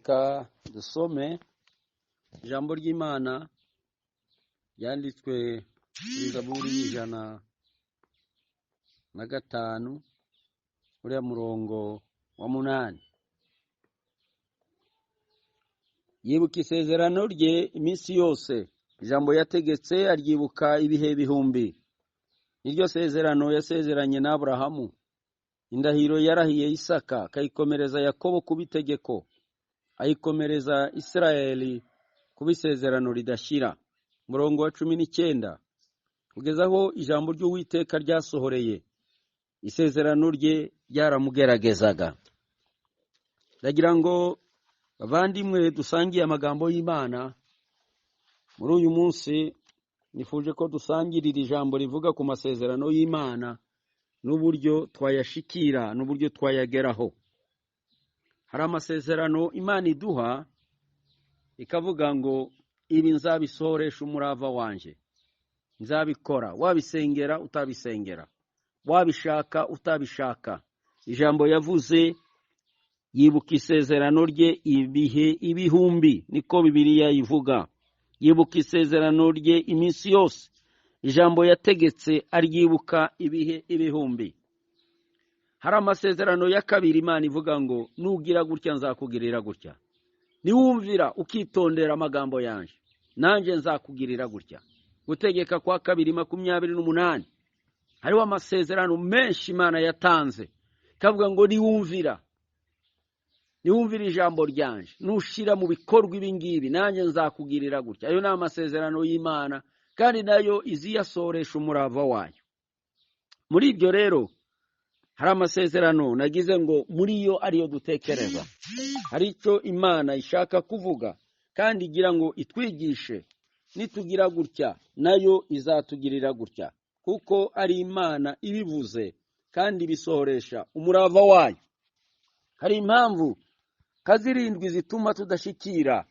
Reka dusome ijambo ry'Imana ryanditswe muri Zaburi 105, uriya murongo wa 8. Yibuka isezerano rye iminsi yose, ijambo yategetse aryibuka ibihe bihumbi. Niryo sezerano yasezeranye na Aburahamu, indahiro yarahiye Isaka, akayikomereza Yakobo kuba itegeko, ayikomereza Isirayeli kuba isezerano ridashira. Umurongo wa 19, kugeza aho ijambo ry'Uwiteka ryasohoreye, isezerano rye ryaramugeragezaga. Ndagira ngo bavandimwe dusangiye amagambo y'Imana muri uyu munsi, nifuje ko dusangirira ijambo rivuga ku masezerano y'Imana n'uburyo twayashikira n'uburyo twayageraho. Hari amasezerano Imana iduha ikavuga ngo ibi nzabisohoresha umurava wanje, nzabikora, wabisengera utabisengera, wabishaka utabishaka. Ijambo yavuze yibuka isezerano rye ibihe ibihumbi, niko Bibiliya ivuga. Yibuka isezerano rye iminsi yose, ijambo yategetse aryibuka ibihe ibihumbi. Hari amasezerano ya kabiri Imana ivuga ngo nugira gutya nzakugirira gutya, niwumvira ukitondera amagambo yanje nanjye nzakugirira gutya. Gutegeka kwa kabiri 28, hariho amasezerano menshi Imana yatanze ikavuga ngo niwumvira, niwumvira ijambo ryanje, nushira mu bikorwa ibi ngibi nanjye nzakugirira gutya. Ayo ni amasezerano y'Imana, kandi nayo iziyasoresha umurava wayo. Muri ibyo rero hari amasezerano nagize ngo muri yo ariyo dutekereza. Hari icyo Imana ishaka kuvuga kandi igira ngo itwigishe, nitugira gutya nayo izatugirira gutya, kuko ari Imana ibivuze kandi ibisohoresha umurava wayo. Hari impamvu kazirindwi zituma tudashikira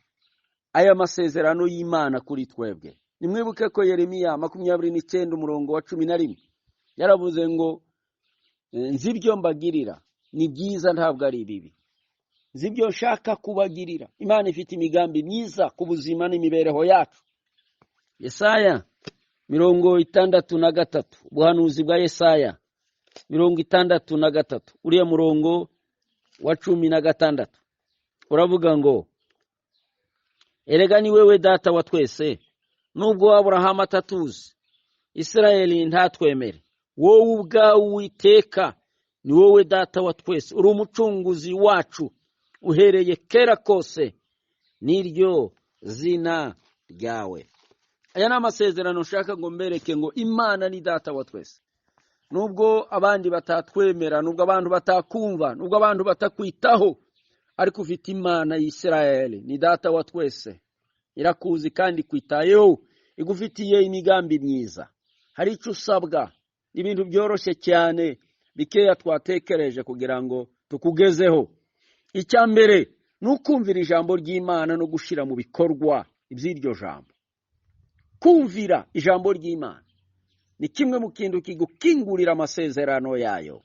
aya masezerano y'Imana kuri twebwe. Nimwibuke ko Yeremiya 29 umurongo wa 11 yaravuze ngo nzi ibyo mbagirira ni byiza ntabwo ari bibi, nzi ibyo nshaka kubagirira. Imana ifite imigambi myiza ku buzima n'imibereho yacu. Yesaya 63, ubuhanuzi bwa Yesaya 63, uriya murongo wa 16 uravuga ngo erega ni wewe data wa twese, nubwo Aburahamu atatuzi, Isirayeli ntatwemere, wowe ubwawe Uwiteka ni wowe data wa twese, uri umucunguzi wacu uhereye kera kose, niryo zina ryawe. Aya ni amasezerano nshaka ngo mbereke ngo Imana ni data wa twese. Nubwo abandi batatwemera, nubwo abantu batakumva, nubwo abantu batakwitaho, ariko ufite Imana y'Isirayeli, ni data wa twese, irakuzi kandi kwitayeho, igufitiye imigambi myiza. Hari icyo usabwa, ibintu byoroshye cyane bikeya twatekereje kugira ngo tukugezeho. Icya mbere ni ukumvira ijambo ry'Imana no gushira mu bikorwa iby'iryo jambo. Kumvira ijambo ry'Imana ni kimwe mu kintu kigukingurira amasezerano yayo.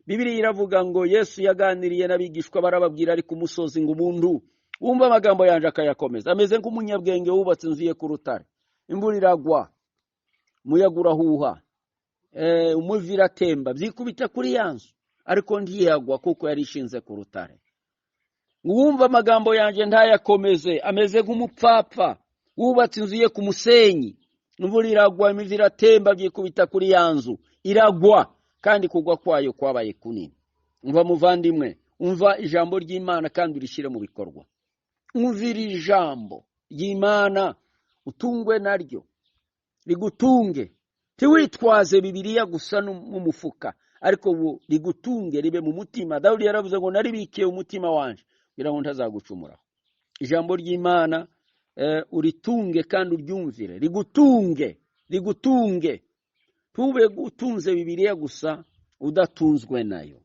Bibiliya iravuga ngo Yesu yaganiriye n'abigishwa barababwira ari ku musozi ngo umuntu wumva amagambo yanje akayakomeza ameze nk'umunyabwenge wubatse inzu ye ku rutare. Imvura iragwa, umuyaga urahuha, umuvu iratemba, byikubita kuri ya nzu, ariko ntiyagwa kuko yari ishinze ku rutare. Uwumva amagambo yanjye ntayakomeze ameze nk'umupfapfa wubatse inzu ye ku musenyi. Imvura iragwa, imivu iratemba, byikubita kuri ya nzu, iragwa, kandi kugwa kwayo kwabaye kunini. Umva muvandimwe, umva ijambo ry'Imana kandi urishyire mu bikorwa. Umvira ijambo ry'Imana utungwe naryo, rigutunge. Ntiwitwaze Bibiliya gusa mu mufuka, ariko ubu rigutunge, ribe mu mutima. Dawudi yaravuze ngo naribikiye umutima wanje kugira ngo ntazagucumuraho. Ijambo ry'Imana uritunge kandi uryumvire, rigutunge, rigutunge. Ntube utunze Bibiliya gusa udatunzwe nayo.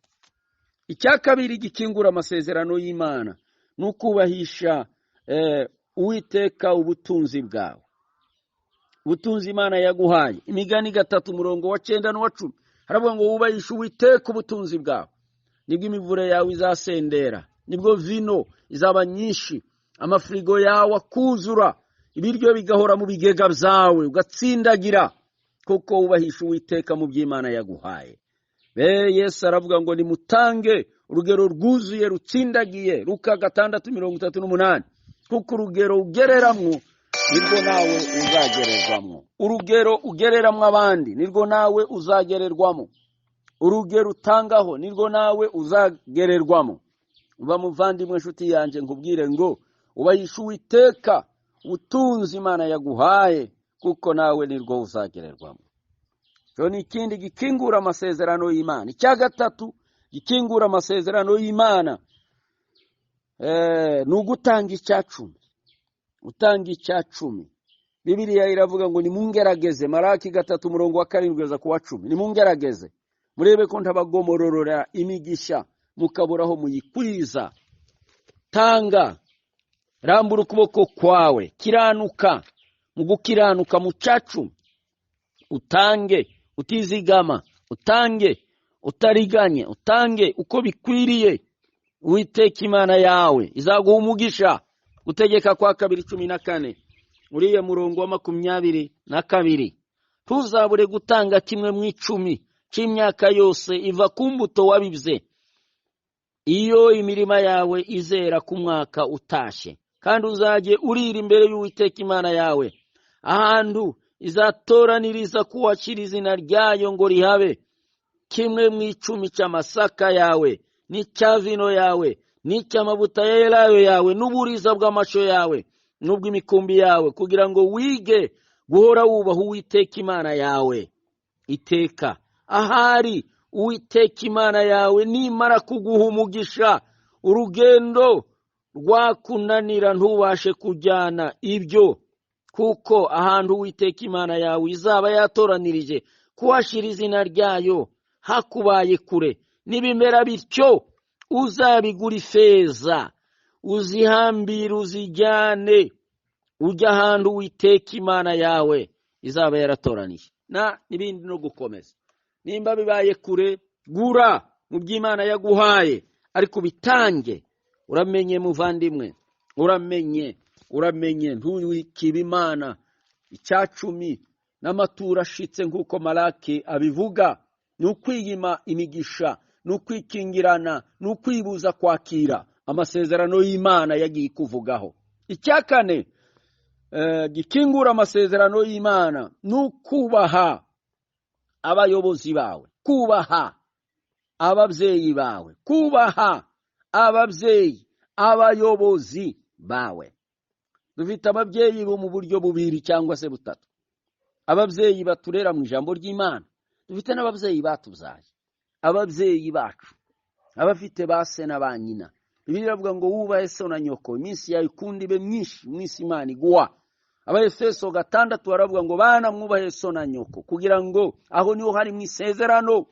Icya kabiri gikingura amasezerano y'Imana ni ukubahisha Uwiteka ubutunzi bwawe, ubutunzi Imana yaguhaye. Imigani 3 umurongo wa 9 n'uwa 10 haravuga ngo wubahishe Uwiteka ubutunzi bwawe, nibwo imivure yawe izasendera. Nibwo vino izaba nyinshi, amafirigo yawe akuzura, ibiryo bigahora mu bigega byawe, ugatsindagira, kuko wubahisha Uwiteka mu by'Imana yaguhaye. Yesu aravuga ngo nimutange urugero rwuzuye rutsindagiye, Luka 6:38, kuko urugero ugereramwo nirwo nawe uzagererwamo. Urugero ugereramwo abandi nirwo nawe uzagererwamo. Urugero utangaho nirwo nawe uzagererwamo. Uba muvandimwe nshuti yanjye, nkubwire ngo ubahisha Uwiteka ubutunzi Imana yaguhaye, kuko nawe nirwo uzagererwamo. Cyo ni ikindi gikingura amasezerano y'Imana. Icya gatatu gikingura amasezerano y'Imana ni ugutanga icyacumi. Utanga icyacumi. Bibiliya iravuga ngo nimungerageze, Malaki 3:7-10, nimungerageze murebe ko ntabagomororora imigisha mukaburaho muyikwiza. Tanga, rambura ukuboko kwawe, kiranuka mu gukiranuka mu cacumi, utange utizigama, utange utariganye, utange uko bikwiriye. Uwiteka Imana yawe izaguha umugisha. Gutegeka kwa 2:14, uriya murongo wa 22, ntuzabure gutanga kimwe mu 10 cy'imyaka yose iva ku mbuto wabibye, iyo imirima yawe izera ku mwaka utashye. Kandi uzajye urira imbere y'Uwiteka Imana yawe ahantu izatoraniriza kuwakira izina ryayo ngo rihabe, kimwe mu 10 cy'amasaka yawe n'icya vino yawe n'icy'amavuta ya elayo yawe n'uburiza bw'amasho yawe n'ubw'imikumbi yawe, kugira ngo wige guhora wubaha Uwiteka Imana yawe iteka. Ahari Uwiteka Imana yawe nimara kuguha umugisha, urugendo rwakunanira ntubashe kujyana ibyo, kuko ahantu Uwiteka Imana yawe izaba yatoranirije kuhashyira izina ryayo hakubaye kure. Nibimera bityo uzabigura ifeza, uzihambire, uzijyane ujya ahantu Uwiteka Imana yawe izaba yaratoranije. Na n'ibindi no gukomeza. Nimba bibaye kure, gura mu by'Imana yaguhaye, ariko bitange. Uramenye muvandimwe, uramenye, uramenye, ntuwikibe Imana icyacumi n'amaturo ashitse nk'uko Malaki abivuga. Ni ukwiyima imigisha, ni ukwikingirana, ni ukwibuza kwakira amasezerano y'Imana yagiye kuvugaho. Icya kane gikingura amasezerano y'Imana ni ukubaha abayobozi bawe, kubaha ababyeyi bawe, kubaha ababyeyi, abayobozi bawe. Dufite ababyeyi bo mu buryo bubiri cyangwa se butatu. Ababyeyi baturera mu ijambo ry'Imana, dufite n'ababyeyi batubyaye, ababyeyi bacu, abafite ba se na ba nyina. Bibiliya iravuga ngo wubahe so na nyoko, iminsi yawe ikundi ibe myinshi mu isi Imana iguha. Abaefeso 6 baravuga ngo bana mwubahe so na nyoko, kugira ngo aho niho hari mu isezerano.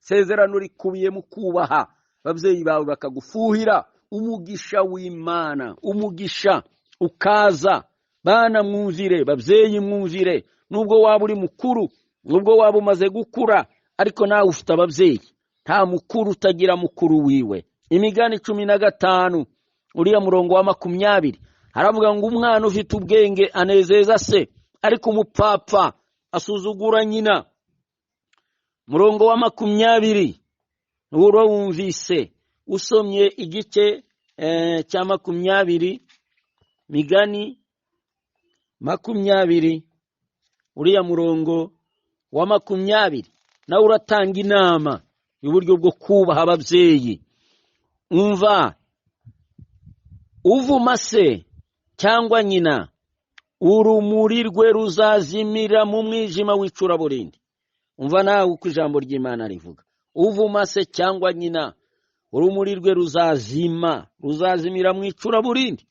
Isezerano rikubiye mu kubaha ababyeyi bawe, bakagufuhira umugisha w'Imana, umugisha ukaza. Bana mwumvire, babyeyi mwumvire, nubwo waba uri mukuru, nubwo waba umaze gukura, ariko nawe ufite ababyeyi. Nta mukuru utagira mukuru wiwe. Imigani 15 uriya murongo wa 20 haravuga ngo umwana ufite ubwenge anezeza se, ariko umupfapfa asuzugura nyina. Murongo wa 20 uro wumvise, usomye igice cya 20, Migani 20 uriya murongo wa 20, nawe uratanga inama y'uburyo bwo kubaha ababyeyi. Umva, uvuma se cyangwa nyina, urumuri rwe ruzazimira mu mwijima w'icuraburindi. Umva nawe uko ijambo ry'Imana rivuga, uvuma se cyangwa nyina, urumuri rwe ruzazima, ruzazimira mu icuraburindi.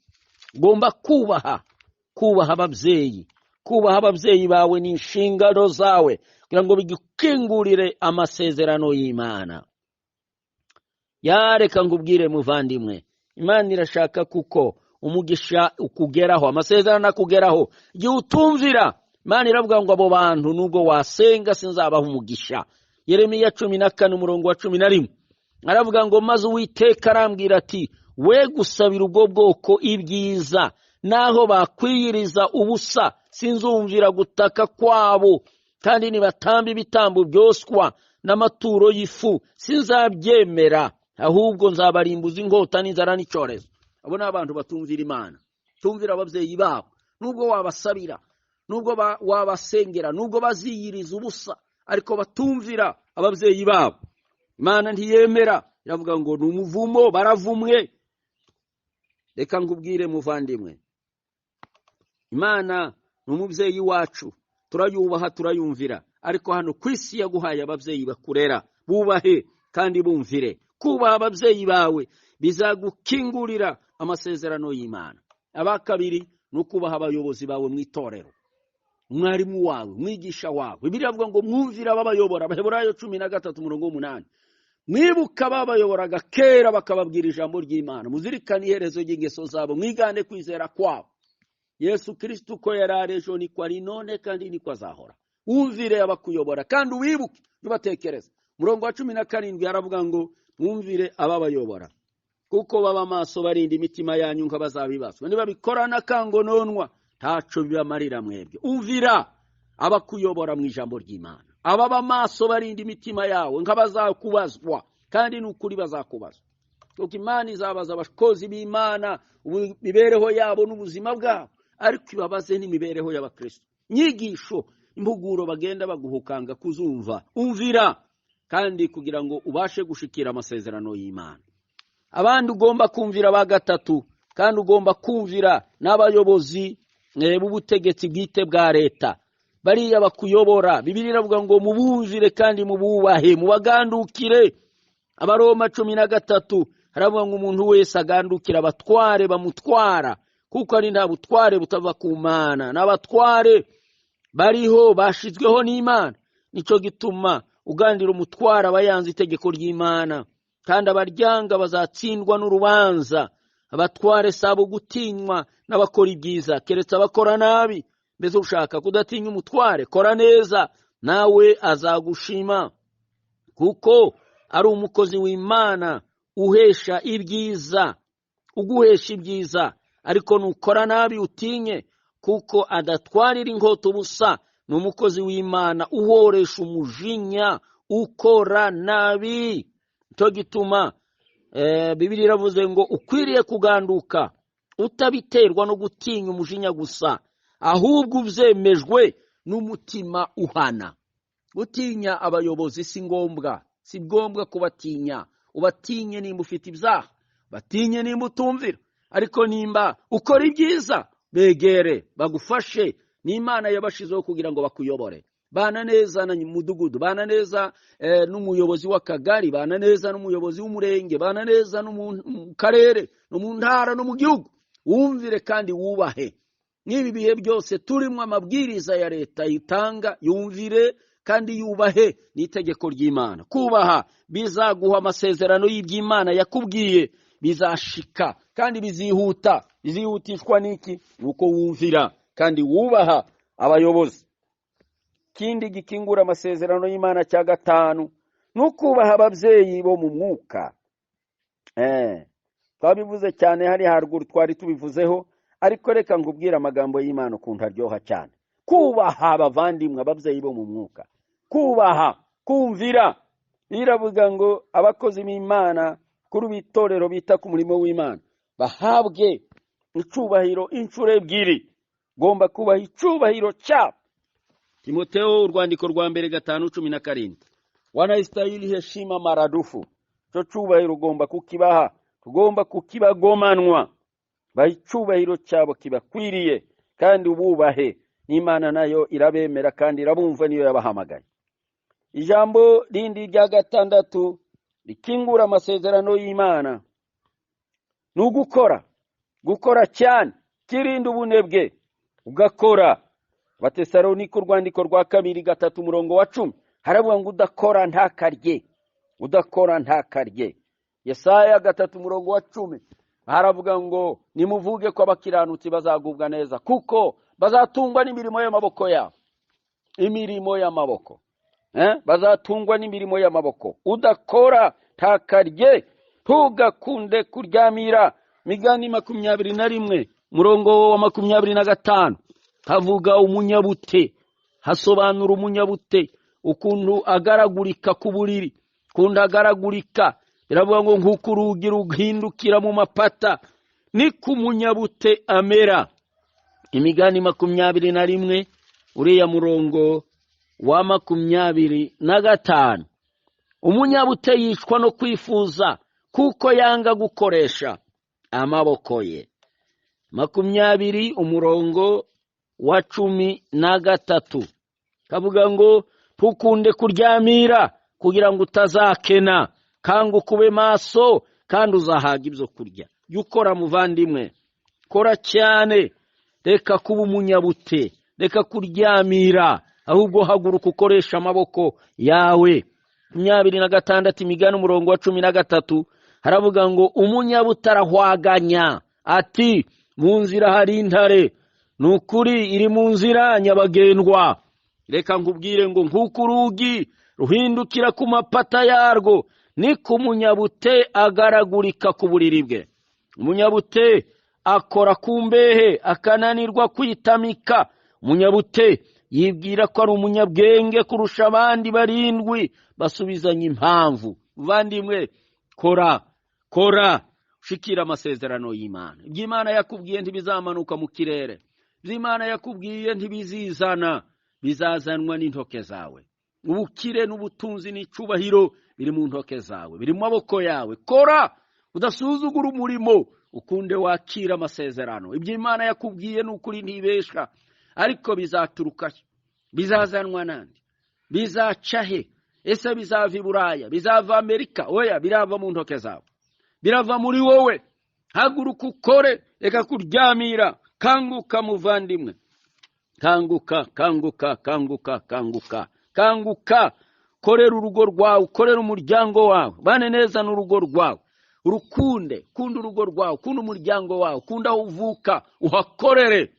Ugomba kubaha, kubaha ababyeyi. Kubaha ababyeyi bawe ni inshingano zawe, kugira ngo bigukingurire amasezerano y'Imana. Yareka ngubwire muvandimwe, Imana irashaka kuko umugisha ukugeraho, amasezerano akugeraho. Igihe utumvira, Imana iravuga ngo abo bantu nubwo wasenga sinzabaha umugisha. Yeremiya 14 umurongo wa 11 aravuga ngo maze Uwiteka arambwira ati We gusabira ubwo bwoko ibyiza, naho bakwiyiriza ubusa sinzumvira gutaka kwabo, kandi nibatamba ibitambo byoswa n'amaturo y'ifu sinzabyemera, ahubwo nzabarimbuza inkota n'inzara n'icyorezo. Abo ni abantu batumvira Imana, tumvira ababyeyi babo, nubwo wabasabira, nubwo wabasengera, nubwo baziyiriza ubusa, ariko batumvira ababyeyi babo. Imana ntiyemera, iravuga ngo ni umuvumo, baravumwe. Reka nkubwire muvandimwe, Imana ni umubyeyi wacu, turayubaha, turayumvira, ariko hano ku isi yaguhaye ababyeyi bakurera, bubahe kandi bumvire. Kubaha ababyeyi bawe bizagukingurira amasezerano y'Imana. Aba kabiri ni ukubaha abayobozi bawe mu itorero, umwarimu wawe, umwigisha wawe. Bibiliya ivuga ngo mwumvire ababayobora, Abaheburayo 13:8. Mwibuka babayoboraga kera bakababwira ijambo ry'Imana, muzirikane iherezo ry'ingeso zabo, mwigane kwizera kwabo. Yesu Kristo uko yari ari ejo niko ari none kandi niko azahora. Wumvire abakuyobora kandi wibuke ubatekereza. Murongo wa 17 aravuga ngo mwumvire ababayobora, kuko baba maso barinda imitima yanyu nk'abazabibazwa, nibabikora n'akangononwa ntaco bibamarira mwebwe. Umvira abakuyobora mu ijambo ry'Imana, ababa maso barinda imitima yawe nk'abazakubazwa, kandi n'ukuri bazakubazwa, kuko Imana izabaza abakozi b'Imana imibereho yabo n'ubuzima bwabo, ariko ibabaze n'imibereho y'abakristo. Nyigisho impuguro bagenda baguhukanga kuzumva, umvira kandi kugira ngo ubashe gushikira amasezerano y'Imana. Abandi ugomba kumvira ba gatatu, kandi ugomba kumvira n'abayobozi b'ubutegetsi bwite bwa leta, bariya bakuyobora. Bibiliya iravuga ngo mubumvire kandi mububahe, mubagandukire. Abaroma 13 haravuga ngo umuntu wese agandukira abatware bamutwara, kuko ari nta butware butava ku Mana, n'abatware bariho bashizweho n'Imana. Nico gituma ugandira umutwara aba yanze itegeko ry'Imana, kandi abaryanga bazatsindwa n'urubanza. Abatware sabo gutinywa n'abakora ibyiza, keretse abakora nabi. Mbese ushaka kudatinya umutware, kora neza nawe azagushima, kuko ari umukozi w'Imana uhesha ibyiza, uguhesha ibyiza. Ariko nukora nabi utinye, kuko adatwarira inkota ubusa, ni umukozi w'Imana uhoresha umujinya ukora nabi. Cyo gituma Bibiliya iravuze ngo ukwiriye kuganduka utabiterwa no gutinya umujinya gusa, ahubwo ubyemejwe n'umutima uhana. Gutinya abayobozi si ngombwa, si ngombwa kubatinya. Ubatinye nimba ufite ibyaha, batinye nimba utumvira, ariko nimba ukora ibyiza begere bagufashe. N'Imana yabashizeho kugira ngo bakuyobore. Bana neza na mudugudu, bana neza n'umuyobozi w'akagari, bana neza n'umuyobozi w'umurenge, bana neza no mu karere, no mu ntara, no mu gihugu. Wumvire kandi wubahe. N'ibi bihe byose turimo amabwiriza ya leta itanga, yumvire kandi yubahe n'itegeko ry'Imana. Kubaha bizaguha amasezerano y'iby'Imana yakubwiye, bizashika kandi bizihuta. Bizihutishwa n'iki? Nuko wumvira kandi wubaha abayobozi. Kindi gikingura amasezerano y'Imana cya gatanu nukubaha ababyeyi bo mu mwuka. Twabivuze cyane hari haruguru, twari tubivuzeho, ariko reka nkubwire amagambo y'Imana ukuntu aryoha cyane. Kubaha abavandimwe, ababyeyi bo mu mwuka, kubaha, kumvira. Biravuga ngo abakozi b'Imana kuri bitorero bita ku murimo w'Imana bahabwe icubahiro inshuro ebyiri. Gomba kubaha icubahiro cyabo. Timoteo urwandiko rwa mbere 5:17, wanastahili heshima maradufu. Cyo cubahiro ugomba kukibaha, tugomba kukibagomanwa. Baha icubahiro cyabo kibakwiriye kandi ububahe. N'Imana nayo irabemera kandi irabumva, niyo yabahamagaye. Ijambo rindi rya gatandatu rikingura amasezerano y'Imana ni ugukora, gukora cyane, kirinda ubunebwe, ugakora. Abatesalonike urwandiko rwa 2 3:10 haravuga ngo udakora ntakarye, udakora ntakarye. Yesaya 3:10 haravuga ngo nimuvuge ko abakiranutsi bazagubwa neza, kuko bazatungwa n'imirimo y'amaboko yabo. Imirimo y'amaboko, bazatungwa n'imirimo y'amaboko. Udakora ntakarye. Ntugakunde kuryamira. Migani 21 murongo wa 25 havuga umunyabute, hasobanura umunyabute ukuntu agaragurika ku buriri, ukuntu agaragurika. Biravuga ngo nk'uko urugi ruhindukira mu mapata niko umunyabute amera. Imigani 21 uriya murongo wa 25. Umunyabute yicwa no kwifuza kuko yanga gukoresha amaboko ye. 20 umurongo wa 13 kavuga ngo ntukunde kuryamira kugira ngo utazakena, kanguka ube maso kandi uzahaga ibyo kurya. Jya ukora muvandimwe, kora cyane, reka kuba umunyabute, reka kuryamira, ahubwo haguruka ukoresha amaboko yawe. 26 Imigani umurongo wa 13 haravuga ngo umunyabute arahwaganya ati mu nzira hari intare, ni ukuri iri mu nzira nyabagendwa. Reka nkubwire ngo nk'uko urugi ruhindukira ku mapata yarwo niko umunyabute agaragurika ku buriri bwe. Umunyabute akora ku mbehe akananirwa kwitamika. Umunyabute yibwira ko ari umunyabwenge kurusha abandi 7 basubizanya impamvu. Muvandimwe, kora, kora, ushikira amasezerano y'Imana. Ibyo Imana yakubwiye ntibizamanuka mu kirere, ibyo Imana yakubwiye ntibizizana, bizazanwa n'intoke zawe. Ubukire n'ubutunzi n'icubahiro biri mu ntoke zawe, biri mu maboko yawe. Kora, udasuzugura umurimo, ukunde wakira amasezerano. Ibyo Imana yakubwiye ni ukuri ntibesha, ariko bizaturuka, bizazanwa nande, bizaca he? Ese bizava i Buraya, bizava Amerika? Oya, birava mu ntoke zawe, birava muri wowe. Haguruka ukore, reka kuryamira. Kanguka muvandimwe, kanguka, kanguka, kanguka, kanguka, kanguka. Korera urugo rwawe, korera umuryango wawe, bane neza n'urugo rwawe, urukunde, kunda urugo rwawe, kunda umuryango wawe, kunda aho uvuka, uhakorere.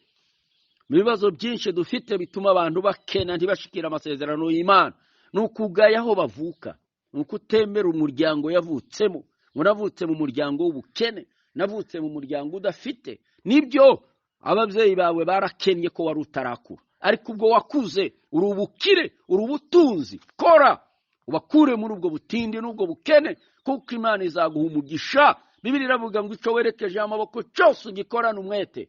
Mu bibazo byinshi dufite bituma abantu bakena ntibashikira amasezerano y'Imana ni ukugaya aho bavuka, ni ukutemera umuryango yavutsemo. Ngo navutse mu muryango w'ubukene, navutse mu muryango udafite. Nibyo, ababyeyi bawe barakennye ko wari utarakura, ariko ubwo wakuze uri ubukire, uri ubutunzi. Kora ubakure muri ubwo butindi n'ubwo bukene, kuko Imana izaguha umugisha. Bibiliya iravuga ngo icyo werekeje amaboko cyose ugikorana umwete,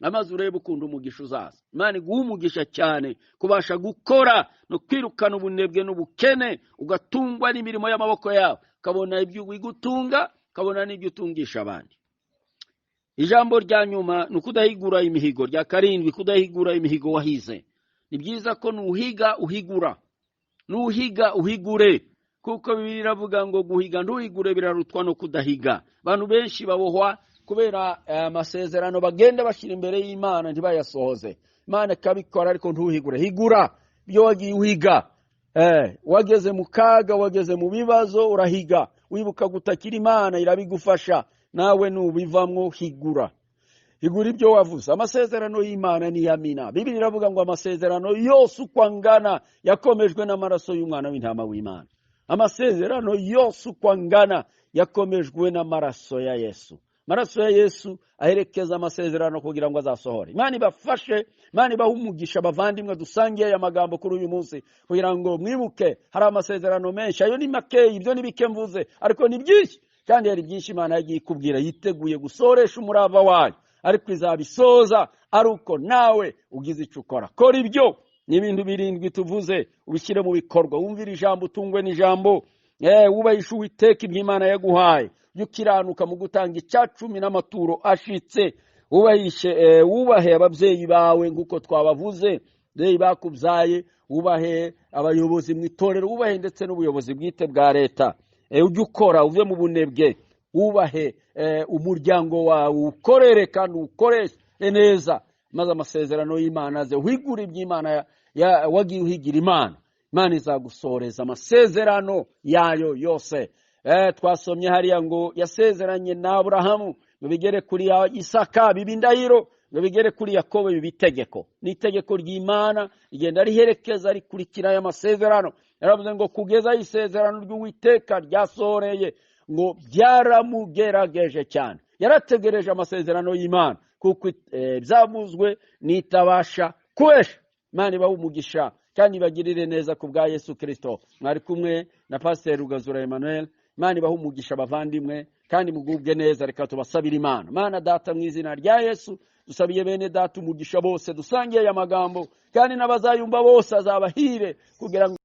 amaze urebe ukuntu umugisha uzaza. Imana iguha umugisha cyane kubasha gukora no kwirukana ubunebwe n'ubukene, ugatungwa n'imirimo y'amaboko yawe, ukabona ibyo wigutunga, ukabona n'ibyo utungisha abandi. Ijambo rya nyuma ni ukudahigura imihigo. Rya 7, kudahigura imihigo wahize. Ni byiza ko nuhiga uhigura, nuhiga uhigure, kuko Bibiliya iravuga ngo guhiga ntuhigure birarutwa no kudahiga. Abantu benshi babohwa kubera amasezerano bagenda bashyira imbere y'Imana ntibayasohoze. Imana ikabikora ariko ntuhigure. Higura ibyo wagiye uhiga. Wageze mu kaga, wageze mu bibazo, urahiga, wibuka gutakira Imana, irabigufasha. Nawe nubivamwo higura, higura ibyo wavuze. Amasezerano y'Imana ni yamina. Bibiliya iravuga ngo amasezerano yose uko angana yakomejwe n'amaraso y'umwana w'intama w'Imana. Amasezerano yose uko angana yakomejwe n'amaraso ya Yesu. Amaraso ya Yesu aherekeza amasezerano kugira ngo azasohore. Imana ibafashe, Imana ibahe umugisha bavandimwe dusangiye aya magambo kuri uyu munsi, kugira ngo mwibuke hari amasezerano menshi. Ayo ni makeyi, ibyo ni bike mvuze, ariko ni byinshi. Kandi hari byinshi Imana yagiye ikubwira, yiteguye gusoresha umurava wayo, ariko izabisoza ari uko nawe ugize icyo ukora. Kora ibyo, ni ibintu 7 tuvuze, ubishyire mu bikorwa. Wumvire ijambo, utungwe n'ijambo, wubahishe Uwiteka ibyo Imana yaguhaye, ujye ukiranuka mu gutanga 10% n'amaturo ashitse, wubahishe, wubahe ababyeyi bawe nk'uko twabavuze, ababyeyi bakubyaye, wubahe abayobozi mu itorero, wubahe ndetse n'ubuyobozi bwite bwa leta. Ujye ukora uve mu bunebwe, wubahe umuryango wawe, ukorere kandi ukoreshe neza, maze amasezerano y'Imana aze. Uhigure iby'Imana wagiye uhigira Imana, Imana izagusoreza amasezerano yayo yose. Twasomye hariya ngo yasezeranye na Aburahamu ngo bigere kuri Isaka biba indahiro, ngo bigere kuri Yakobo biba itegeko. Ni itegeko ry'Imana rigenda riherekeza rikurikira aya masezerano. Yaravuze ngo kugeza isezerano ry'Uwiteka ryasohoreye, Ngo byaramugerageje cyane. Yarategereje amasezerano y'Imana, kuko byavuzwe n'itabasha kubesha. Imana ibahe umugisha kandi ibagirire neza ku bwa Yesu Kirisito. Mwari kumwe na Pasiteri Rugazura Emmanuel. Imana ibahe umugisha, abavandimwe, kandi mugubwe neza. Reka tubasabire Imana. Mana Data, mu izina rya Yesu, dusabiye bene Data umugisha bose dusangiye aya magambo, kandi n'abazayumva bose azabahire kugira ngo